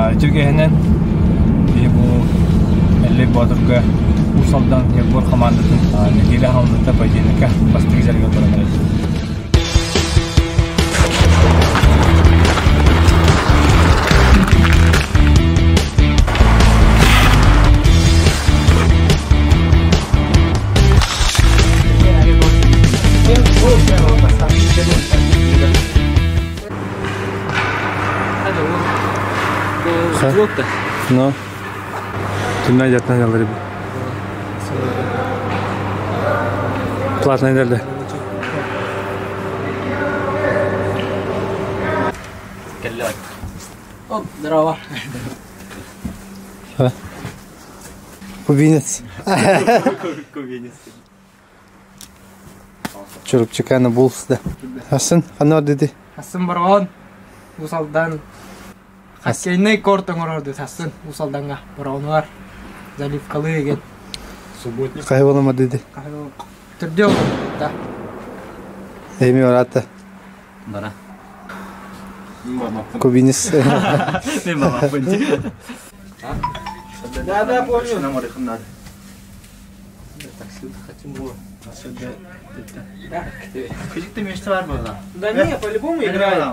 Үтүгэһинэн биһи бу Эллэй Боотурга Уус Алдан Егор хамаандатын нэдиэлэ аһыллыыта поединокка бастакы дьарыгар баран эрэр. Ну, түннән жаттан жалдыр Платный дерде. Оп, здорово. Кубинец. Кубинец. Чурупчуканы Булс да. Хасын, ханна деди? Хасын Бороҕон, Уус Алдан хоккейнай корт оҥорорду Хасын Уус Алдаҥҥа Бороҕонугар заливкалыы игин. Субботник. Хайы болама деди? Төрдүө олорбут да. Эми барата. Бара. Кубинец. Мен бабаппын. Да, да, помню. Küçük müşteri var burada. Да не, по-любому играет.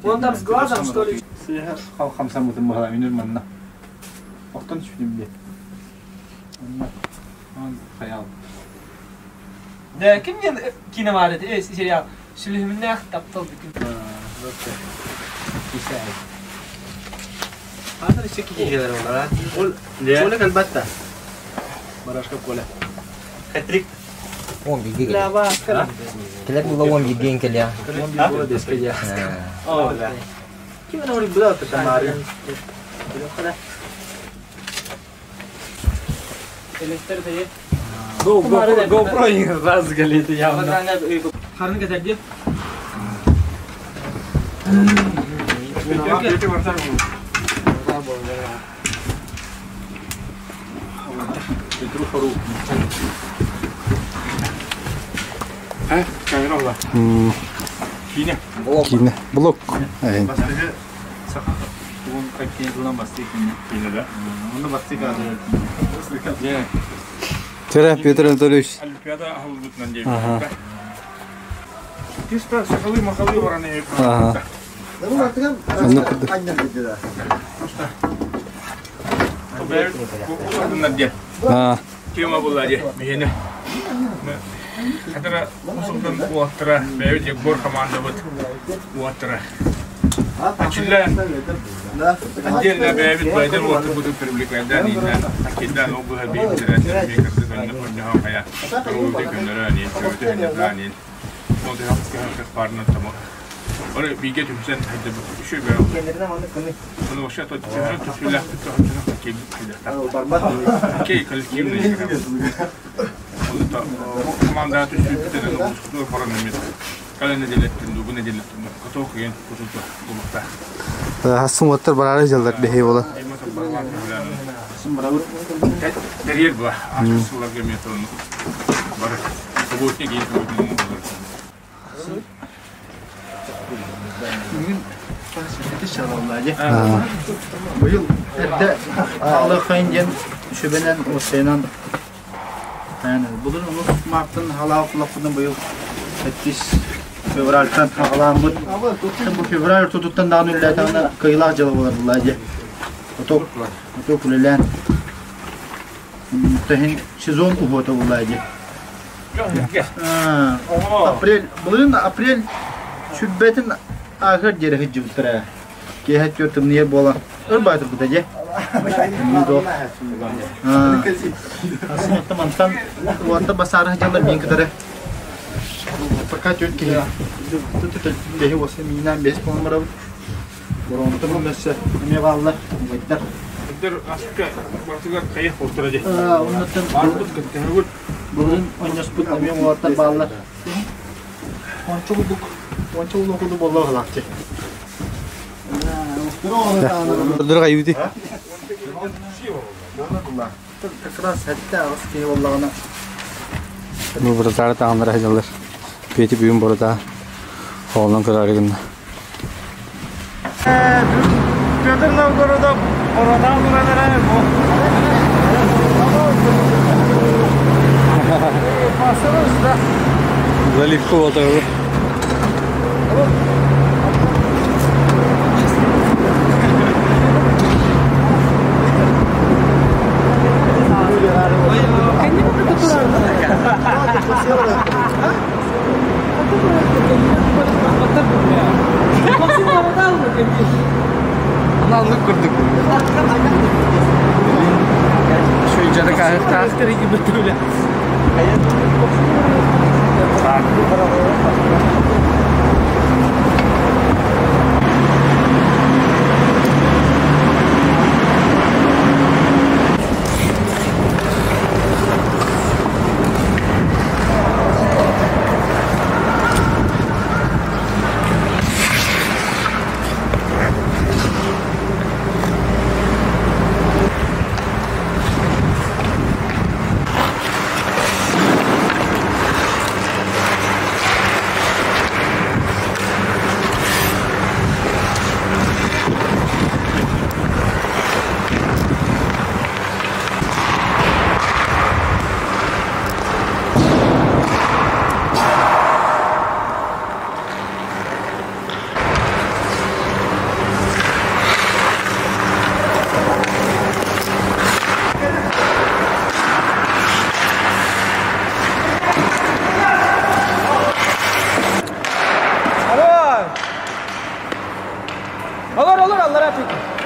Он там с глазом, что ли? Хамсамытын баһала үнүр манна. Охтон түшүнүм де. Хаял. Да, ким мен кино бар edi, сериал. Сүлүһүмнээх таптал бүкүн. Коля албатта. Барашка Коля. Хетрик. Он беги. Да, баскара. Келер була он беги келе. О, да. Ким на улице была, то Тамара. GoPro раз галеты явно. Харын кетерди. Петруха рук. А, камера была. Кине. Кине. Блок. Ай. Бастығы сақа туын қайткен жылдан басты екен. Кине, да? Оны басты қазір. Тера Петр Анатольевич. Олимпиада ахылбытынан дейм. Ага. Чисто сахалы махалы бараны. Ага. Онны курдук. А, Тема была де. Мені. Хатара усулдан уаттара, бәйбит Егор команда вот уаттара. Ачилла отдельно бәйбит байдер уатты буду привлекать, да, не знаю. Акилла ну бы бейбит, да, мне кажется, да, не поднял я. Круто, күннәре, не, чөтө, не, да, не. Ол да хак парны тамо. Ора биге түмсен хайда бу. Үшө бә. Оны вообще то түшүрө түшүлә түшүрө кел хайда. Кей коллективный. Команда түшүрө түшүрө форум неме. Кале неделеттин, бу неделеттин. Коток ген кутуту булукта. хасын оттар барары жалдар бехей бола. Терьер була. Ашкысылар геметон. Бар. Субботник ген субботник. Быйыл эрдэ Аллах диэн сүбэнэн осенан Бұлын ұлыс мартын халау құлақыны быйыл 8 февральтан хағалаамыт. Бу февраль тутуттан даҕаны үлэлээтэҕинэ кыйылаах дьыла буолар буллаа дьэ. Оток оток үлэлээн. Тэһин сезон уһуота буллаа дьэ. Апрель, былырыын апрель сүрбэтин ааһыар диэри сылдьыбыттара. Киэһэ түөрт тымныйар буолан өр баатырбыта дьэ. Атын мантан уонта басаары сылдьаллар миин кытары. Пока түөрт киһи. Бэһи уоса миинээн бэс буолан барабыт. Боронута бу мөссө эмиэ бааллар, убайдар. Дер аска бартыгар кайых болтура де. Оннуттан Барбыт кыттыгыр. былырыын онньоспут эмиэ уолаттар бааллар. Онча курдук, онча улуу курдук буолла быһылаахчы. Дырга юди. Как раз хәтта аҕыс киһи буоллаҕына Бу братары тағындыра жалдар. Пети бүгүн бората. Оғынан көрәрі гынна. Петр Новгородов Боротаан туран эрэ бу. Заливка буолтар. Аналлык курдук. Şu дьарык аһыктаах Olur olur Allah afiyet.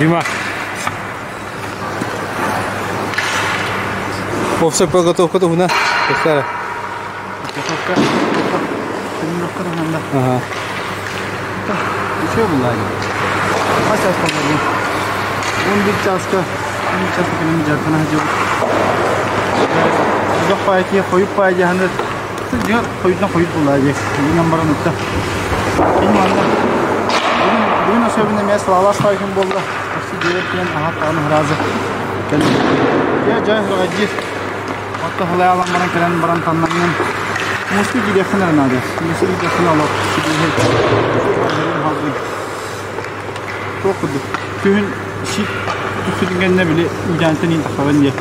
Дима. Овса подготовка туһуна. Кестара. Подготовка. Тренировка туһунан да. Ага. Үчүгэй буллаа. Хас чаас боллар 11 чааска 11 чааска кэлэн дьарыктана сылдьабыт. Элбэх паайа хойут паайа дьаһаныр. Дьиҥэр хойутунан хойут буллаа дии. Бүгүн баран ытта. Кини манна бүгүн бүгүн особенно эмиэ слава күн буолла. Почти дьиэбэр кэлэн аһаат даҕаны сразу кэллим. Дьэ дьэ сүрэҕэлдьиир. Отто халаалан баран кэлэн баран таннаҥҥын муска киириэххин эрэ наада. Муска киирдэххинэ олох сибиэһэй халгын. Туох курдук күһүн сиик түспүтүн кэннэ били үүтээнтэн иин тахсабын диye.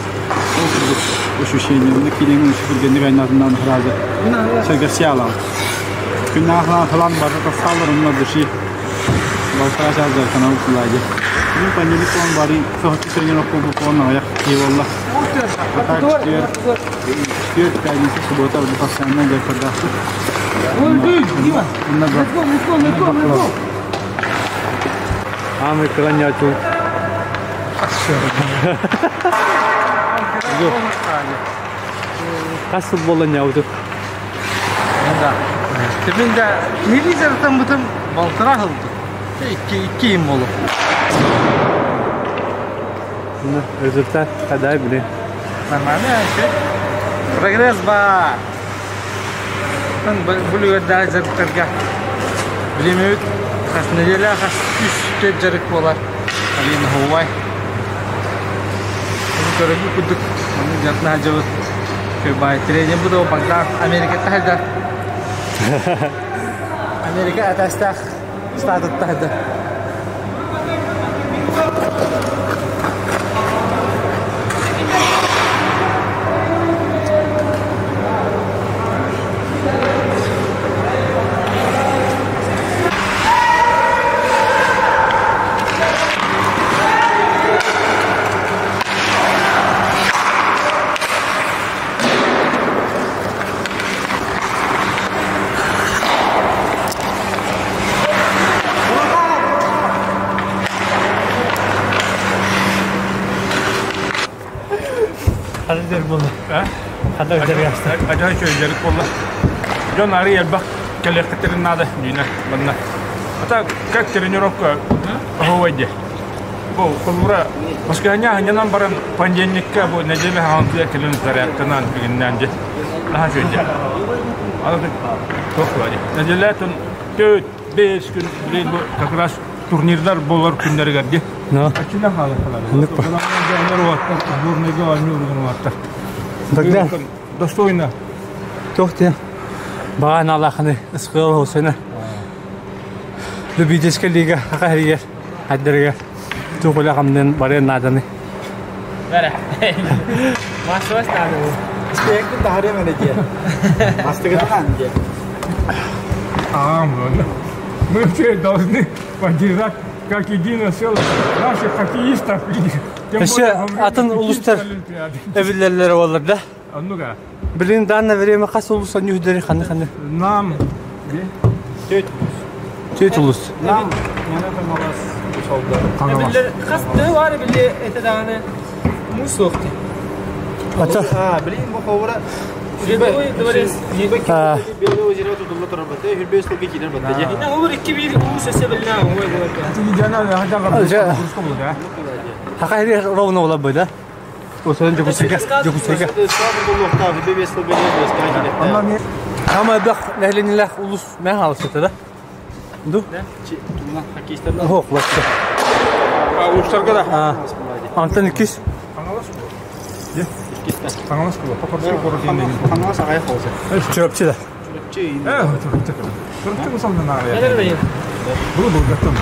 Ол курдук ощущение. Онно киирэҥҥин түргэнник айнаатыннаан сразу сэргэхсийэ аалаҕын. Күннээх халаан барыта тахсааллар онно души балтараа чаас дьарыктанабыт буоллаа дии. Бүгүн понедельник буолан бары соһуччу тренировка буолан аҕыйах киһи буолла. А так четверг, четверг, пятница, суббота постоянно дьарыктардаахпыт. Онно Аамый кыланньааччы. Хас сыл буолла ньаабытын? Да. Типин да киһилии дьарыктаммытым балтараа сылдьым. Икки икки ыйым буолуо. Результат хадай били. Нормально вообще. Прогресс баар. Бүлүгэрдээх дьарыктарга билимибит хас неделя хас үс төрт дьарык буолар. Алина Хоувай. Көрөргүт курдук маннык дьарыктана сылдьабыт. Бай тренер буду Богдан Америкаттан сылдьар. Америка этээстээх штатыттан сылдьар. Ханна дьарык буолла? Ханна дьарык Ажай дьарык буолла. Дьон ары элбэх кэлиэххитин наада дьиинэ манна. А как тренировка оһуобай дии. Бу холбура воскресенье ханньанан баран понедельникка бу неделя хаҥантыа кэлин зарядканан бүгүннээн дьэ наһаа үчүгэй дьэ. Аны туох буолар дии. Неделя төрт бес күн блин бу как раз турнирдар буолар күннэригэр дии. Аччынан хаалар. Сборныйга оонньуур уолаттар. Тогда Достойно. Туох диэн баҕа аналаахыны ысхыал хосена любительскай лига хаха хэригэр хайдарыгар туох үлэ хамнын барыан нааданы. Бэрэ. Массовость надо. Испиэктин таһарыам эрэ диэн. Астыгытахан диэн. А, мы все должны поддержать как единое целое наших хоккеистов. Өссө атын улуустар эбиллэллэрэ буоллар да. Оннуга. Билин данное время хас улус онньуһдары ханны ханны? Нам Түөт улус. Нам Мэҥэ Хаҥалас Усалда. Эбиллэр хас тыы бар били этэ даҕаны муус суох дии. Ата Билин бу ховра Ледовый дворец. Белое озеро тутулла турар бата, хүрбе сылга киирэр бата дьэ. Инна олор икки биир уус өссө биллээх ой Хака хири ровно буолар бу да. Осоон Дьокуускайга Дьокуускайга. Хаама элбэх нэһилиэнньэлээх улус мэ хаалысыта да. Ду? Оһох вообще. Улуустарга да. Антон иккис. Хаҥалас Хаҥалас кула. Покорский город Хаҥалас аҕай холса. Чурапчы да. Чурапчы мусалдан Бу булгаттым.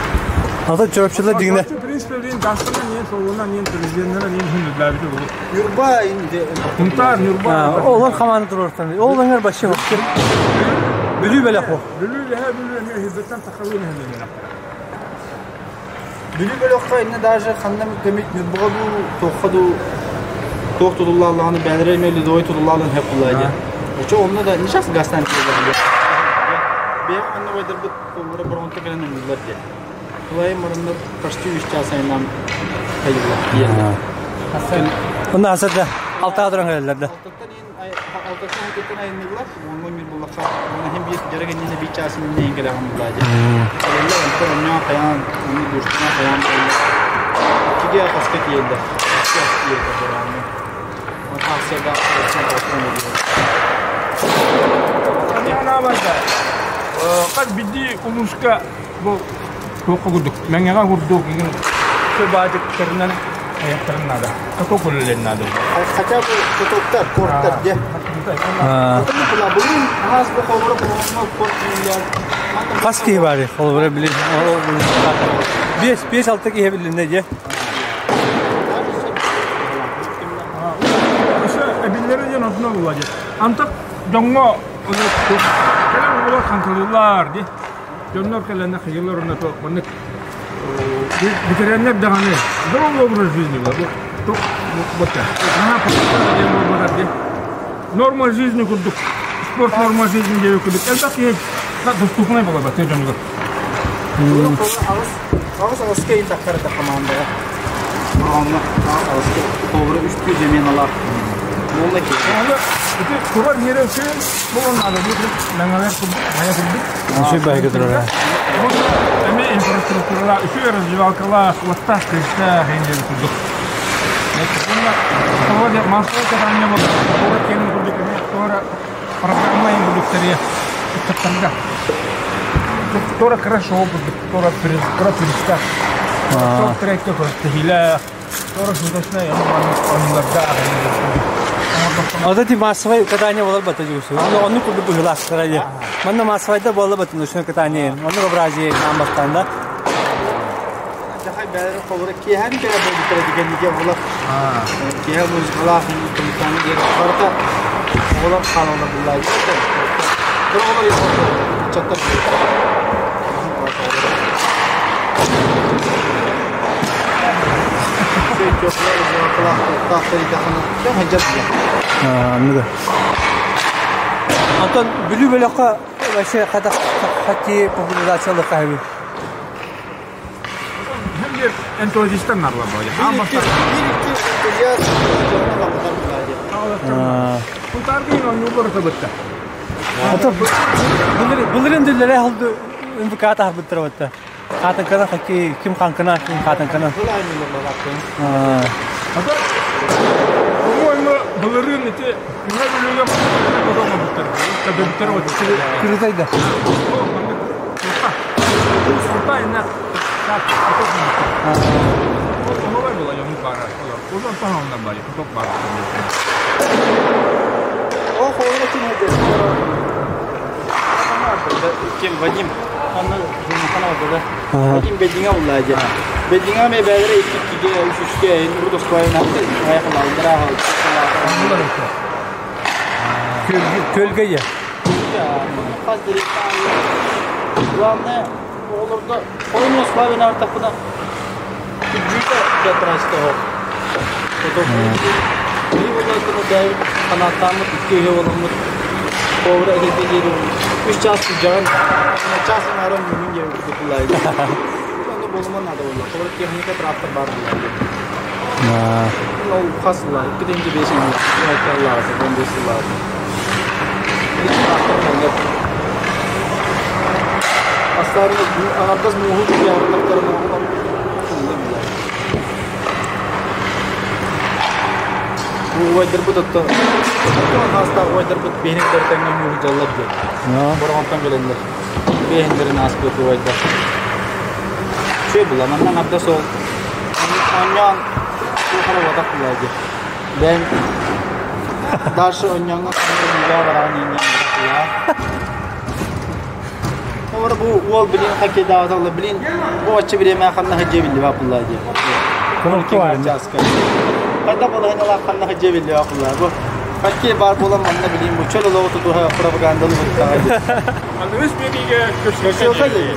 Ата Чурапчыла дигине. В принципе, блин, Дастана не, Солуна не, президенттера не, хүндүләбит бу. Юрба инде. Хунтар, Нюрба. Олар хамааны турортан. Ол өңөр башы вообще. Бүлүү бөлөх бу. Бүлүү лэһэ бүлүү эмиэ хизбеттен тахалыы нэһилиэнньэлээх. Бүлүү бөлөххө инне даже ханна көмүт Нюрбаҕа дуу, туохха дуу туох тутуллааллаҕына бээлэрэ эмиэ ледовой тутуллаалын хэп буллаа диэн. Очо онно да не сейчас гастан Бэйэм онно байдырбыт холбура бронто кэлэн оннуллар диэн. Улайым муруннар почти үс час айынан хайылла тиийэллэр. Онно асарда алтаа туран кэлэллэр да. Алтаттан иин алтаттан хатыттан айанныылар. Уоҥҥа мир буллахха уонна иһин биир дьарык иннинэ биир чаас иннинэ иһин кэлэҕин буллаа дии. Кэлэллэр онтон онньоон хайаан онно душтана хайаан буолла. Иккигэ хаска тиийэллэр. Икки ас тиийэллэр бырааҥҥа. Онтон ахсыарда Хас биирдии улууска бу туохха курдук мэҥэҕэ курдук игин баадьыктарынан айахтарын наада. Каток үлэлэрин наада. Хотя бы катоктар, корттар де. Хас киһи баар холобура билин биэс биэс алта киһи билиннэ дьэ. Эбиллэрэ диэн онтуна була дии. Антах дьоҥҥо кэлэн оҕолор хаҥкылыыллар дии. Дьоннор кэлэннэр хайыылар онно маннык ветераннар даҕаны здоровый образ жизни Норма жизни курдук спорт норма жизни диэби курдук элбэх киһи доступнай буолар тыа дьонугар. Аҕыс аҕыска ыйын таххарыта командаҕа. Онно аҕыска холобура үстүү заменалаах буолла ки. Ити турар миэрэ үчүгэй буолан наада мэҥэлэр курдук, хайа курдук. Үчүгэй баһыга турар. Эми инфраструктуралаах, үчүгэй раздевалкалаах, уоттаах, кыыстаах индиэн курдук. Массовое катание буолар, киэн курдук эмиэ туора программа курдук тэрийэ ыччаттарга. Туора кыра шоу курдук, туора кыра туристар. Шоу трекке көрсөһүүлээх, туора шуточнай оонньуулардаах Ото ти массовай катание болар бата жуусу. Онно оннук курдук быһыылаахтара дии. Манна массовайда буолла батын ночное катание. Оннук образие аан бастаан да. Дьахай бэйэлэрин холобура киэһэни кэлэ буолбуттара дигэннигэ оҕолор киэһэ музыкалаах музыканы диэн барыта оҕолор хаалаллар буллаа кыра оҕолор ыччаттар Онтон Бүлүү бөлөххө вообще хата хоккей популяризациялык хаһыбы. Энтузиастар наарлар Кутааргын оонньууллар ытабытта. Былырын дүллere алды МВК таһарбыттара батта. Хаатыҥкана хоккей ким хаҥкына ким хаатыҥкана. По-моему, былырыын ити Үҥэ Бүлүүгэ оҥорбуттар. Көбүттэр Кырытайда. Ким Вадим Вадим Бедиҥэ уллаа дьэ. Бедиҥэ эмиэ бэйэлэрэ икки иккигэ, үс үскэ урут оскуоланы Көлгө ийэ. Хас Главное, оҕолорго ойун оскуоланы артаппына күрдьүүтэ театральского. Биһи буоллар бэйэбит ханааттааммыт икки үһэ буоламмыт повара этэргэ диэри үс чаас күрдьэҕин чаас аҥаара муннун диэн курдук буллаайда. Онно буолуман наада буолла. Холобура техника трактор баар буллаайда. Ол хас сыллаа 2 5 сыллааҕыта, 15 сыллааҕыта. Трактор буолла. Астаарын аҥардас мууһу күрдьэҕин оҕолор Убайдарбыт оттон хаастаах убайдарбыт биһиниктэр тэҥҥэ мууһу дьаллар диэн. Бороҕонтон кэлэллэр. Биэһиннэрин ааспыт убайдар. Үчүгэй була. Манна аҥардас ол оонньоон туох эрэ уотах була дии. Бэйэм дальше оонньооҥҥо бараҕын иинньэн Олор бу уол билин хоккейдаабаталла билин бу оччо бириэмэ ханна сылдьыа биллибэт буолла дии. Чааска. Хайдах балаһыанньалаах ханна сылдьыа биллибэт буолла. Бу хоккей баар буолан манна билин бу чөл олоҕу тутуһа пропагандалы быттаҕа дии. Аныгыс биэриигэ көрсүөххэ диэри.